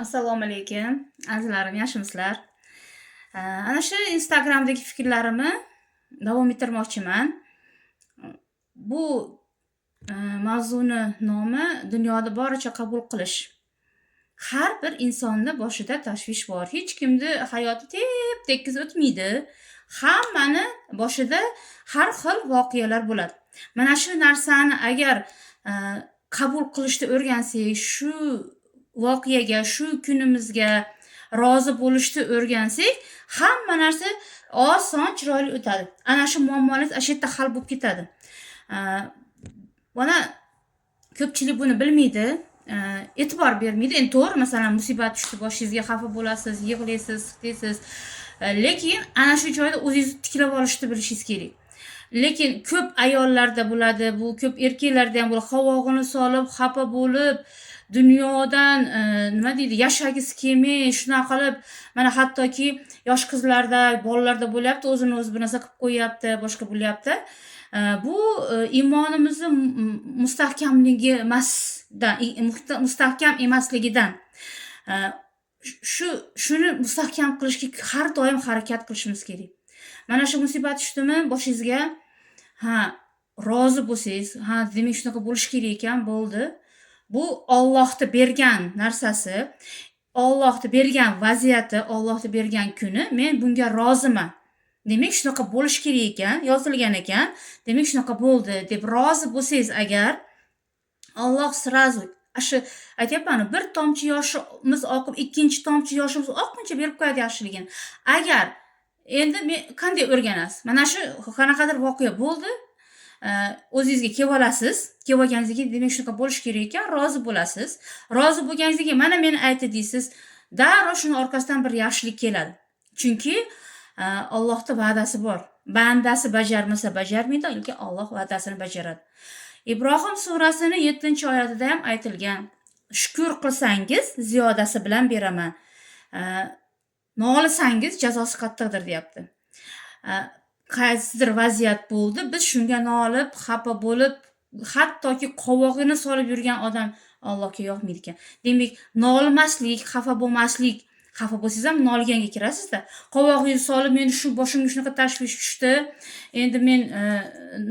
Assalomu alaykum, azizlarim, yaxshimisizlar? Ana shu Instagramdagi fikrlarimni davom ettirmoqchiman. Bu mavzuni nomi dunyoda boricha qabul qilish. Har bir insonni boshida tashvish bor. Hech kimni hayoti tep-tekis o'tmaydi. Hammani boshida har xil voqealar bo'ladi. Mana shu narsani agar qabul qilishni o'rgansak, shu voqeaga, shu kunimizga rozi bo'lishni o'rgansak, hamma narsa oson, chiroyli o'tadi. Ana shu muammolar ana shu yerda hal bo'lib ketadi. Mana ko'pchilik buni bilmaydi, e'tibor bermaydi. Endi to'g'ri, masalan, musibat tushdi boshingizga, xafa bo'lasiz, yig'laysiz, siqtaysiz. Lekin ana shu joyda o'zingizni tiklab olishni bilishingiz kerak. Lekin ko'p ayollarda bo'ladi, bu ko'p erkaklarda ham bo'ladi. Qovog'ini solib, xafa bo'lib, dunyodan nima deydi, yashagisi kelmay, shunaqa qilib, mana hattoki yosh qizlarda, bolalarda bo'lyapti, o'zini o'zi bir narsa qilib qo'yyapti, boshqa bo'lyapti. Bu iymonimizni mustahkamligi emasdan, mustahkam emasligidan. Shuni mustahkam qilishga har doim harakat qilishimiz kerak. Mana shu musibat tushdimi boshingizga, ha, rozi bo'lsangiz, ha, demak shunaqa bo'lishi kerak ekan, bo'ldi. Bu Allohni bergan narsasi, Allohni bergan vaziyati, Allohni bergan kuni, men bunga roziman. Demak shunaqa bo'lishi kerak ekan, yozilgan ekan, demak shunaqa bo'ldi deb rozi bo'lsangiz agar, Alloh сразу shu aytyapman, bir tomchi yoshimiz oqib, ikkinchi tomchi yoshimiz oqquncha berib qo'yadi yaxshiligini. Agar endi men qanday o'rganasiz? Mana shu qanaqadir voqea bo'ldi, o'zingizga kelib olasiz. Kelib olganingizdan keyin demak shunaqa bo'lishi kerak ekan, rozi bo'lasiz. Rozi bo'lganingizdan keyin mana meni aytdi deysiz. Darrov shuni orqasidan bir yaxshilik keladi. Chunki Allohda va'dasi bor. Bandasi bajarmasa bajarmaydi, lekin Alloh va'dasini bajaradi. Ibrohim surasini 7-oyatida ham aytilgan. Shukr qilsangiz ziyodasi bilan beraman. Nolisangiz jazosi qattiqdir deyapti. Qaysidir vaziyat bo'ldi, biz shunga nolib, xafa bo'lib, hattoki qovog'ini solib yurgan odam Allohga yoqmaydi ekan. Demak, nolimaslik, xafa bo'lmaslik, xafa bo'lsangiz ham noliganga kirasizda. Qovog'ingizni solib, meni shu boshimga shunaqa tashvish tushdi, endi men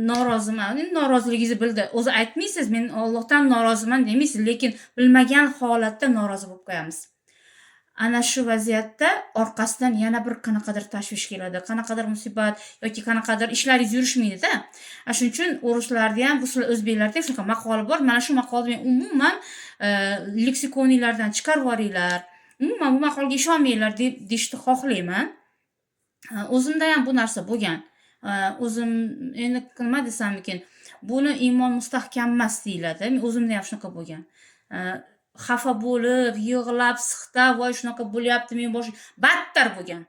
noroziman. Endi noroziligingizni bildi. O'zi aytmaysiz, men Allohdan noroziman demaysiz, lekin bilmagan holatda norozi bo'lib qo'yamiz. Ana shu vaziyatda orqasidan yana bir qanaqadir tashvish keladi, qanaqadir musibat yoki qanaqadir ishlaringiz yurishmaydi-da. Shuning uchun o'rislarda ham, ruslar, o'zbeklarda ham shunaqa maqol bor. Mana shu maqolni men umuman leksikoninglardan chiqarib yuboringlar. Umuman bu maqolga ishonmanglar deb deyishni xohlayman. O'zimda ham bu narsa bo'lgan. O'zim endi nima desam ekan, buni iymon mustahkam emas deyiladi. Men o'zimda ham shunaqa bo'lgan. Xafa bo'lib, yig'lab, siqtab, voy shunaqa bo'lyapti, men boshim battar bo'lgan.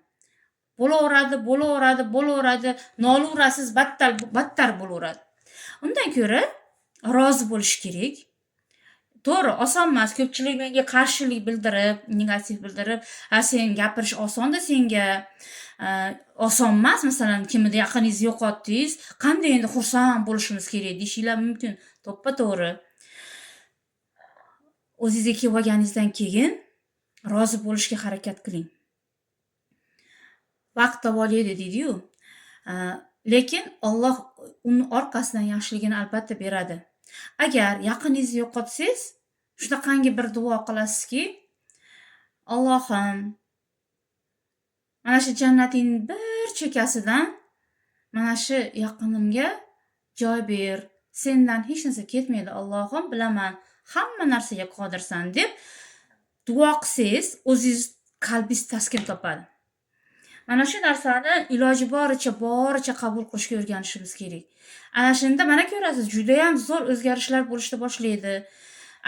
Bo'laveradi, bo'laveradi, bo'laveradi, nolaverasiz, battar battar bo'laveradi. Undan ko'ra rozi bo'lish kerak. To'g'ri, oson emas. Ko'pchilik menga qarshilik bildirib, negativ bildirib, "Ha, sen gapirish osonda senga." Oson emas, masalan, kimnidir yaqiningizni yo'qotdingiz, qanday endi xursand bo'lishimiz kerak deyishinglar mumkin. To'ppa-to'g'ri. O'zingizga kelib olganingizdan keyin rozi bo'lishga harakat qiling. Vaqt davolaydi deydi-yu. Lekin Alloh uni orqasidan yaxshiligini albatta beradi. Agar yaqiningizni yo'qotsangiz, shunaqangi bir duo qilasizki, Allohim, mana shu jannatingning bir chekkasidan mana shu yaqinimga joy ber. Sendan hech narsa ketmaydi, Allohim, bilaman, hamma narsaga qodirsan deb duo qilsangiz, o'zingiz qalbingiz taskin topadi. Mana shu narsani iloji boricha qabul qilishga o'rganishimiz kerak. Ana shunda mana ko'rasiz, judayam zo'r o'zgarishlar bo'lishni boshlaydi.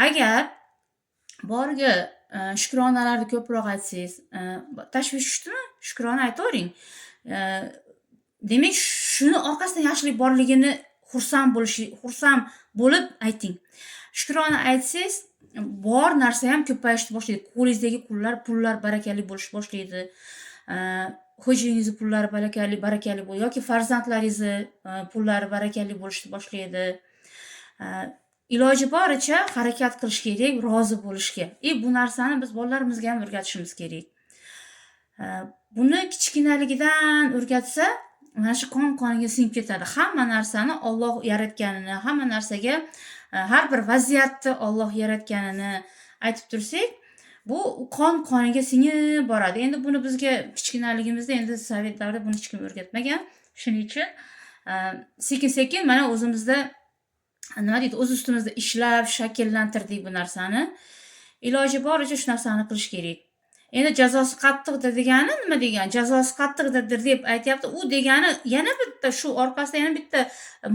Agar boriga shukronalarni ko'proq aytsangiz, tashvish tushdimi, shukrona aytavering. Demak, shuni orqasidan yaxshilik borligini xursand bo'lishi, xursand bo'lib ayting. Shukrona aytsangiz, bor narsa ham ko'payishni boshlaydi. Qo'lingizdagi pullar barakali bo'lishni boshlaydi. Xo'jayingizni pullari barakali yoki farzandlaringizni pullari barakali bo'lishni boshlaydi. Iloji boricha harakat qilish kerak rozi bo'lishga. И bu narsani biz bolalarimizga ham o'rgatishimiz kerak. Buni kichkinaligidan o'rgatsa, mana shu qon qoniga singib ketadi. Hamma narsani Olloh yaratganini, hamma narsaga, har bir vaziyatni Olloh yaratganini aytib tursak, bu qon qoniga singib boradi. Endi buni bizga kichkinaligimizda, endi sovet davrida buni hech kim o'rgatmagan. Shuning uchun sekin sekin mana o'zimizda, nima deydi, o'z ustimizda ishlab shakllantirdik bu narsani. Iloji boricha shu narsani qilish kerak. Endi jazosi qattiqdir degani nima degani? Jazosi qattiqdir deb aytyapti. U degani yana bitta shu orqasida yana bitta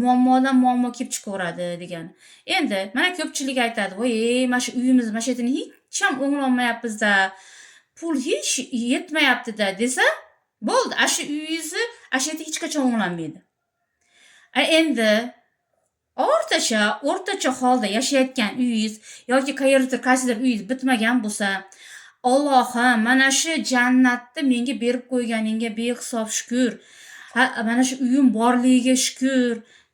muammodan muammo kelib chiqaveradi degani. Endi mana ko'pchilik aytadi: "Voy, mana shu uyimiz, mana shu yerni hech ham o'nglolmayapmizda, pul hech yetmayapti-da", desa, bo'ldi, ana shu uyingizni ana shu yerda hech qachon o'nglanmaydi. A endi o'rtacha, o'rtacha holda yashayotgan uyingiz yoki qayerdadir, qaysidir uyingiz bitmagan bo'lsa, "Allohim, mana shu jannatni menga berib qo'yganingga behisob shukur. Ha, mana shu uyim borligiga shukur",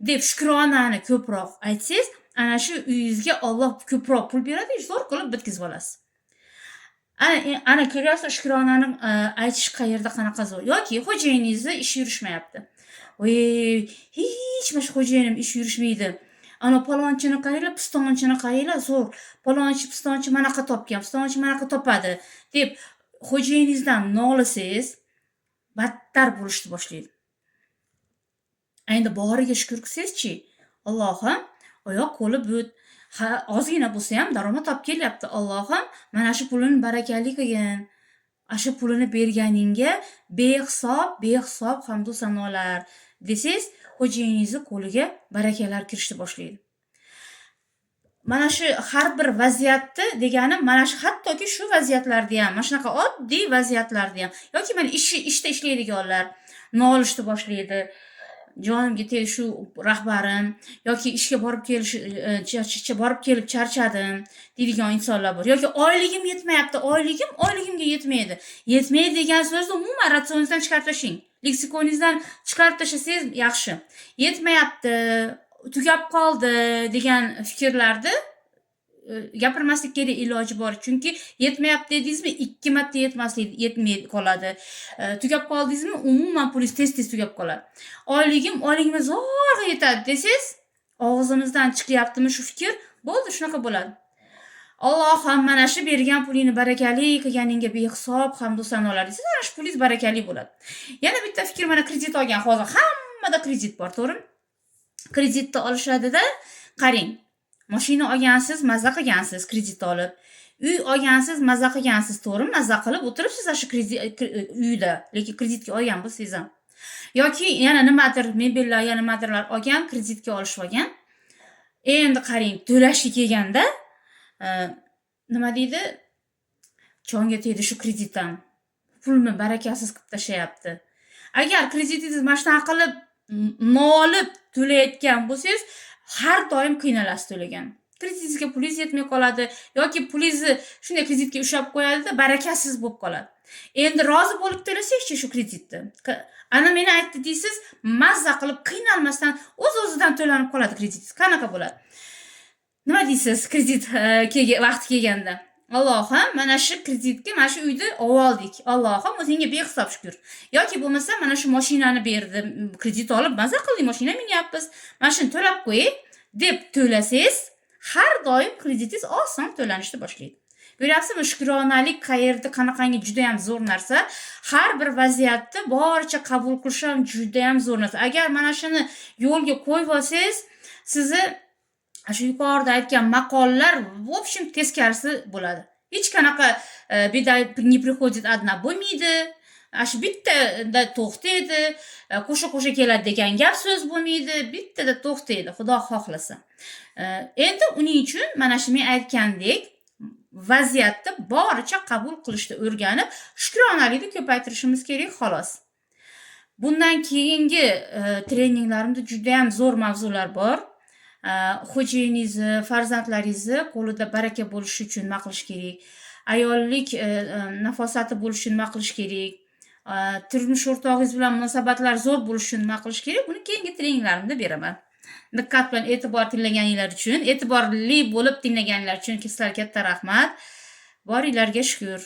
deb shukronani ko'proq aytsangiz, ana shu uyingizga Olloh ko'proq pul beradi, zo'r qilib bitkazib olasiz. Ana, ana ko'ryapsiz, shukronani aytish qayerda qanaqa zo'r. Yoki xo'jayiningizni ishi yurishmayapti. "Voy, hech mana shu xo'jayinim ishi yurishmaydi. Ana palonchini qaranglar, pistonchini qaranglar, zo'r. Palonchi, pistonchi manaqa topgan, pistonchi manaqa topadi", deb xo'jayiningizdan nolisangiz, battar bo'lishni boshlaydi. Endi boriga shukur qilsangizchi, "Allohim, oyoq qo'li but, ha, ozgina bo'lsa ham daromad olib kelyapti. Allohim, mana shu pulini barakali qilgin. Ana shu pulini berganingga behisob, behisob hamdu sanolar", desangiz, xo'jayiningizni qo'liga barakalar kirishni boshlaydi. Mana shu har bir vaziyatni deganim, mana shu hattoki shu vaziyatlarda ham, mana shunaqa oddiy vaziyatlarda ham yoki mana ishda ishlaydiganlar nolishni boshlaydi. "Jonimga tegdi shu rahbarim" yoki "ishga borib kelish, borib kelib charchadim", deydigan insonlar bor. Yoki "oyligim yetmayapti, oyligim oyligimga yetmaydi". Yetmaydi degan so'zni umuman ratsioningizdan chiqarib tashlang. Leksikoningizdan chiqarib tashlasangiz yaxshi. Yetmayapti, tugab qoldi degan fikrlarni gapirmaslik kerak iloji bor. Chunki yetmayapti dedingizmi, ikki marta yetmaslik, yetmay qoladi. Tugab qoldi dedingizmi, umuman pulingiz tez-tez tugab qoladi. Oyligim oyligimga zo'rg'a yetadi desangiz, og'zimizdan chiqyaptimi shu fikr, bo'ldi, shunaqa bo'ladi. "Allohim, mana shu bergan pulingni barakali qilganingga behisob hamdu sanolar", desangiz, ana shu pulingiz barakali bo'ladi. Yana bitta fikr, mana kredit olgan, hozir hammada kredit bor, to'g'rimi? Kreditni olishadida, qarang, mashina olgansiz, maza qilgansiz kredit olib. Uy olgansiz, maza qilgansiz, to'g'rimi? Maza qilib o'tiribsiz ana shu kredit uyda, lekin kreditga olgan bo'lsangiz ham. Yoki yana nimadir mebellar, yana nimadirlar olgan, kreditga olishib olgan. Endi qarang, to'lashga kelganda nima deydi? "Jonga tegdi shu kredit ham. Pulni barakasiz qilib tashlayapti". Agar kreditingizni mana shunaqa qilib nolib to'layotgan bo'lsangiz, har doim qiynalasiz to'lagan. Kreditingizga pulingiz yetmay qoladi yoki pulingizni shunday kreditga ushlab qo'yadida, barakasiz bo'lib qoladi. Endi rozi bo'lib to'lasangizchi shu kreditni. Ana meni aytdi deysiz, mazza qilib qiynalmasdan o'z-o'zidan to'lanib qoladi kreditingiz. Qanaqa bo'ladi? Nima deysiz kredit vaqti kelganda? "Allohim, mana shu kreditga mana shu uyni oldik. Allohim, o'zingga behisob shukur". Yoki bo'lmasa, "Mana shu mashinani berdi, kredit olib maza qildik, mashina minyapmiz. Mana shuni to'lab qo'yay", deb to'lasangiz, har doim kreditingiz oson to'lanishni boshlaydi. Ko'ryapsizmi, shukronalik qayerda qanaqangi judayam zo'r narsa. Har bir vaziyatni boricha qabul qilish ham judayam zo'r narsa. Agar mana shuni yo'lga qo'yib olsangiz, sizni shu yuqorida aytgan maqollar, в общем, teskarisi bo'ladi. Hech qanaqa беда не приходит одна bo'lmaydi. Ana shu bittada to'xtaydi, qo'sha-qo'sha keladi degan gap so'z bo'lmaydi, bittada to'xtaydi, Xudo xohlasa. Endi uning uchun mana shu men aytgandek vaziyatni boricha qabul qilishni o'rganib, shukronalikni ko'paytirishimiz kerak, xolos. Bundan keyingi treninglarimda judayam zo'r mavzular bor. Xo'jayiningizni, farzandlaringizni qo'lida baraka bo'lishi uchun nima qilish kerak? Ayollik nafosati bo'lishi uchun nima qilish kerak? Turmush o'rtog'ingiz bilan munosabatlar zo'r bo'lishi uchun nima qilish kerak? Buni keyingi treninglarimda beraman. Diqqat bilan e'tibor tinglaganinglar uchun, e'tiborli bo'lib tinglaganinglar uchun sizlarga katta rahmat. Boringlarga shukur.